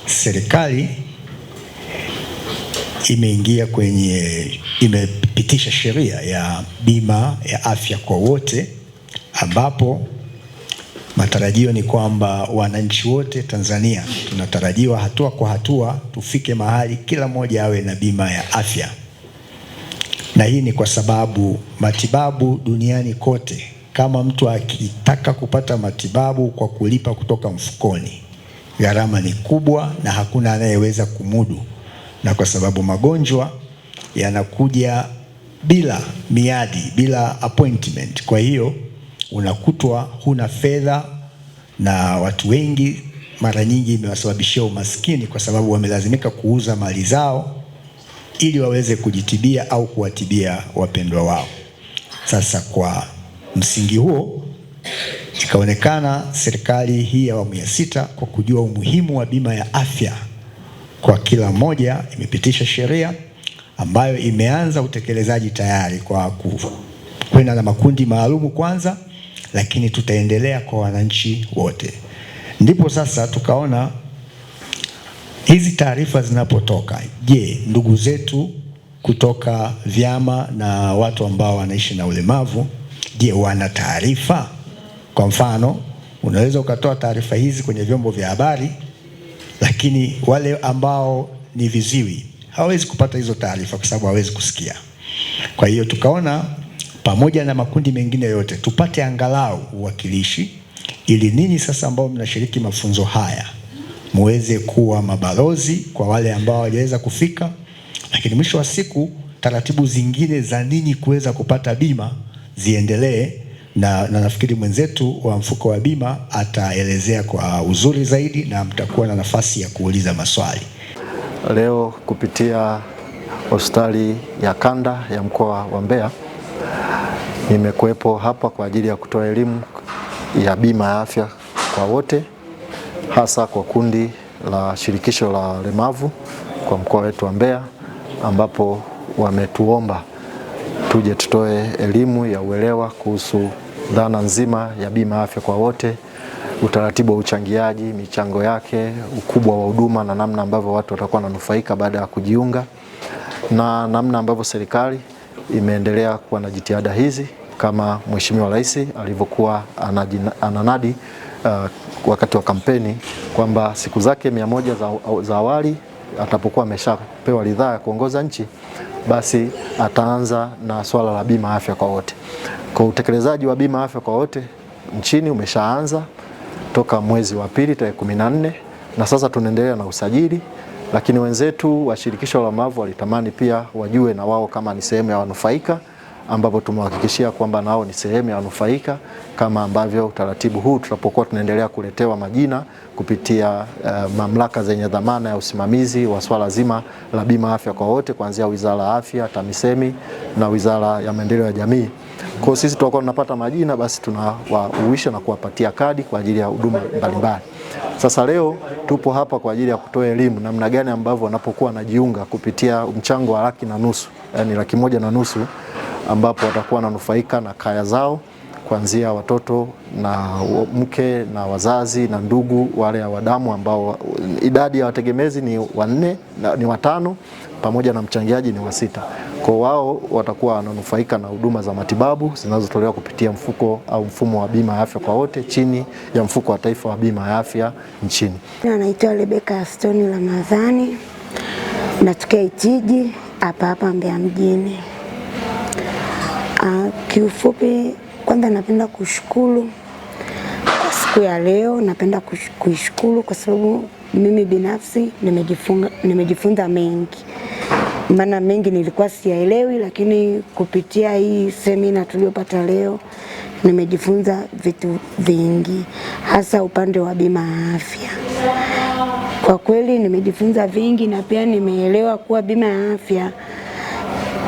Serikali imeingia kwenye, imepitisha sheria ya bima ya afya kwa wote, ambapo matarajio ni kwamba wananchi wote Tanzania tunatarajiwa hatua kwa hatua tufike mahali kila mmoja awe na bima ya afya. Na hii ni kwa sababu matibabu duniani kote, kama mtu akitaka kupata matibabu kwa kulipa kutoka mfukoni, gharama ni kubwa na hakuna anayeweza kumudu. Na kwa sababu magonjwa yanakuja bila miadi, bila appointment, kwa hiyo unakutwa huna fedha, na watu wengi mara nyingi imewasababishia umaskini kwa sababu wamelazimika kuuza mali zao ili waweze kujitibia au kuwatibia wapendwa wao. Sasa kwa msingi huo ikaonekana serikali hii ya awamu ya 6 kwa kujua umuhimu wa bima ya afya kwa kila mmoja imepitisha sheria ambayo imeanza utekelezaji tayari kwa kwenda na makundi maalumu kwanza, lakini tutaendelea kwa wananchi wote. Ndipo sasa tukaona hizi taarifa zinapotoka, je, ndugu zetu kutoka vyama na watu ambao wanaishi na ulemavu, je, wana taarifa? Kwa mfano, unaweza ukatoa taarifa hizi kwenye vyombo vya habari, lakini wale ambao ni viziwi hawawezi kupata hizo taarifa kwa sababu hawawezi kusikia. Kwa hiyo tukaona pamoja na makundi mengine yote tupate angalau uwakilishi, ili ninyi sasa ambao mnashiriki mafunzo haya muweze kuwa mabalozi kwa wale ambao hawajaweza kufika, lakini mwisho wa siku taratibu zingine za ninyi kuweza kupata bima ziendelee, na nafikiri mwenzetu wa mfuko wa bima ataelezea kwa uzuri zaidi na mtakuwa na nafasi ya kuuliza maswali. Leo kupitia hospitali ya kanda ya mkoa wa Mbeya nimekuwepo hapa kwa ajili ya kutoa elimu ya bima ya afya kwa wote, hasa kwa kundi la shirikisho la walemavu kwa mkoa wetu wa Mbeya, ambapo wametuomba tuje tutoe elimu ya uelewa kuhusu dhana nzima ya bima ya afya kwa wote, utaratibu wa uchangiaji, michango yake, ukubwa wa huduma na namna ambavyo watu watakuwa wananufaika baada ya kujiunga, na namna ambavyo serikali imeendelea kuwa na jitihada hizi kama Mheshimiwa Rais alivyokuwa ananadi wakati wa kampeni kwamba siku zake 100 za awali atapokuwa ameshapewa ridhaa ya kuongoza nchi, basi ataanza na swala la bima afya kwa wote. Kwa utekelezaji wa bima afya kwa wote nchini umeshaanza toka mwezi wa pili tarehe 14 na sasa tunaendelea na usajili, lakini wenzetu wa shirikisho la walemavu walitamani pia wajue na wao kama ni sehemu ya wanufaika, ambapo tumewahakikishia kwamba nao ni sehemu ya wanufaika, kama ambavyo utaratibu huu tutapokuwa tunaendelea kuletewa majina kupitia mamlaka zenye dhamana ya usimamizi wa swala zima la bima afya kwa wote, kuanzia Wizara ya Afya, TAMISEMI na Wizara ya Maendeleo ya Jamii. Kwa sisi tutakuwa tunapata majina, basi tunawauisha na kuwapatia kadi kwa ajili ya huduma mbalimbali. Sasa leo tupo hapa kwa ajili ya kutoa elimu namna gani ambavyo wanapokuwa wanajiunga kupitia mchango wa 150,000, yani 150,000, ambapo watakuwa wananufaika na kaya zao kuanzia watoto na mke na wazazi na ndugu wale wa damu, ambao idadi ya wategemezi ni 4 na, ni 5 pamoja na mchangiaji ni 6. Kwa wao watakuwa wananufaika na huduma za matibabu zinazotolewa kupitia mfuko au mfumo wa bima ya afya kwa wote chini ya mfuko wa taifa wa bima ya afya nchini. Naitwa Rebecca Stone Ramadhani, natokea Itigi hapa hapa Mbeya mjini. Kiufupi kwanza napenda kushukuru kwa siku ya leo, napenda kuishukuru kwa sababu mimi binafsi nimejifunza mengi. Maana mengi nilikuwa siyaelewi, lakini kupitia hii semina tuliyopata leo nimejifunza vitu vingi, hasa upande wa bima ya afya. Kwa kweli nimejifunza vingi na pia nimeelewa kuwa bima ya afya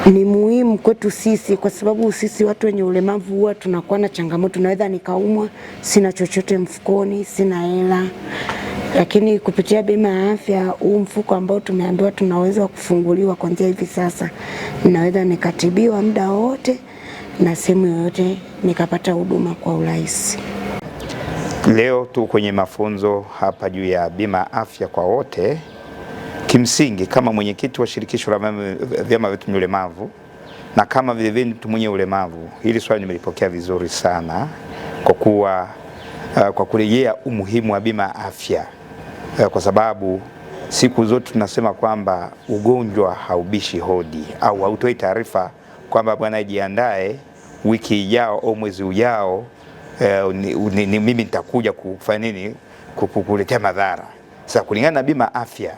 ni muhimu kwetu sisi, kwa sababu sisi watu wenye ulemavu huwa tunakuwa na changamoto. Naweza nikaumwa, sina chochote mfukoni, sina hela, lakini kupitia bima ya afya, huu mfuko ambao tumeambiwa tunaweza kufunguliwa kuanzia hivi sasa, naweza nikatibiwa muda wote na sehemu yoyote nikapata huduma kwa urahisi. Leo tu kwenye mafunzo hapa juu ya bima afya kwa wote. Kimsingi kama mwenyekiti wa shirikisho la vyama vyetu vya ulemavu na kama vile vile mtu mwenye ulemavu, hili swali nimelipokea vizuri sana kwa kuwa kwa kurejea umuhimu wa bima afya, kwa sababu siku zote tunasema kwamba ugonjwa haubishi hodi au hautoi taarifa kwamba bwana, jiandae wiki ijao au mwezi ujao, mimi nitakuja kufanya nini, kukuletea madhara. Sasa kulingana na bima afya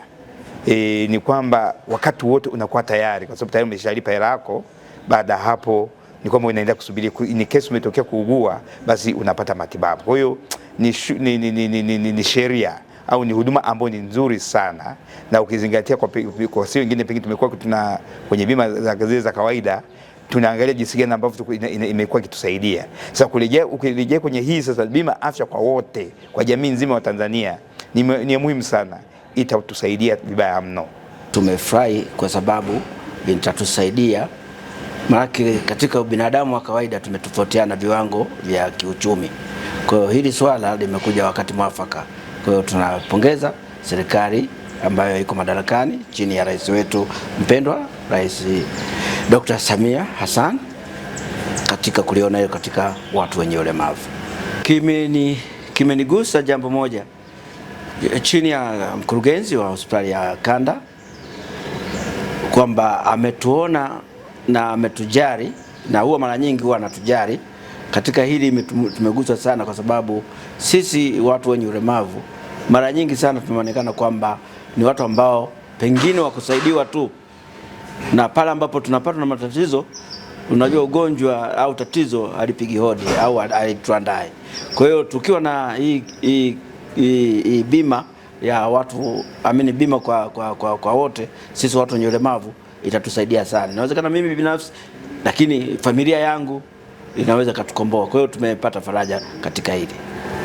ni kwamba wakati wote unakuwa tayari, kwa sababu tayari umeshalipa hela yako. Baada hapo ni kwamba unaendelea kusubiri, ni kesi umetokea kuugua, basi unapata matibabu. Kwa hiyo ni sheria au ni huduma ambayo ni nzuri sana, na ukizingatia kwa si wengine pengine tumekuwa tuna kwenye bima za zile za kawaida tunaangalia jinsi gani ambavyo imekuwa ikitusaidia. Sasa ukirejea kwenye hii sasa bima afya kwa wote, kwa jamii nzima wa Tanzania ni muhimu sana, itatusaidia vibaya mno. Tumefurahi kwa sababu itatusaidia, maana katika binadamu wa kawaida tumetofautiana viwango vya kiuchumi. Kwa hiyo hili swala limekuja wakati mwafaka. Kwa hiyo tunapongeza serikali ambayo iko madarakani chini ya rais wetu mpendwa, Rais Dr. Samia Hassan, katika kuliona hiyo katika watu wenye ulemavu. Kimenigusa jambo moja chini ya mkurugenzi wa hospitali ya kanda kwamba ametuona na ametujali, na huwa mara nyingi huwa anatujali katika hili. Tumeguswa sana kwa sababu sisi watu wenye ulemavu mara nyingi sana tumeonekana kwamba ni watu ambao pengine wakusaidiwa tu, na pale ambapo tunapatwa na matatizo, unajua ugonjwa au tatizo halipigi hodi au halituandae. Kwa hiyo tukiwa na hii bima ya watu amini, bima kwa wote sisi watu wenye ulemavu itatusaidia sana. Inawezekana mimi binafsi, lakini familia yangu inaweza katukomboa. Kwa hiyo tumepata faraja katika hili.